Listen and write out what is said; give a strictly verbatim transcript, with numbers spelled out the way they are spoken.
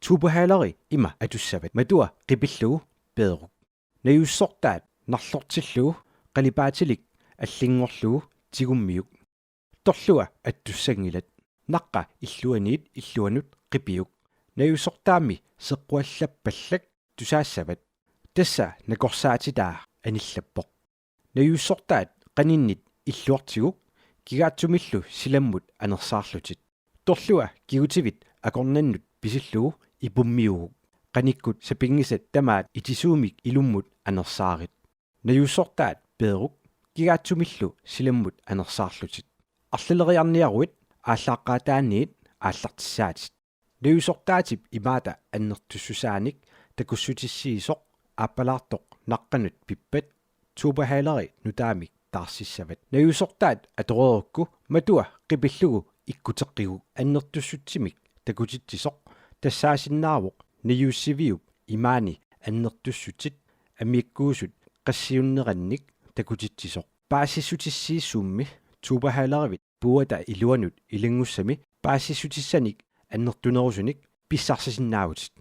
Tubehaleri ima atussavat matua qipillugu peeruk. Najuussortaat narlortillugu qalipaatilik allinngorlugu tigummiuk. Torlua attussanngilat. Naqqa illuaniit illuanut qipiuk. Najuussortaammi seqquallappallak tusaassavat. Tassa nakorsaatitaa anillappoq. Najuussortaat qaninnit illuartigu kigaatsumillu silammut anersaarlutit. Torlua kigutivit akornannut pisillugu ipummiuguk. Qanikkut sapinngisat tamaat itisuumik ilummut anersaarit. Najuussortaat peeruk kigaatsumillu silammut anersaarlutit. Arlaleriarniaruit aallaaqqaataaniit aallartissaatit. Najuussortaatip imaata annertussusaanik takussutissiisoq aappalaartoq naqqanut pippat tubehaleri nutaamik taarsissavat. Najuussortaat atoreerukku matua qipillugu ikkuteqqiguk annertussutsimik takutitsisoq tassaasinnaavoq najuussiviup imaani annertussutit amiikkuusut qassiunnerannik takutitsisoq. Paasissutissiissuummi tubehalerivit puuata iluanut ilanngussami paasissutissanik annertunerusunik pissarsisinnaavutit.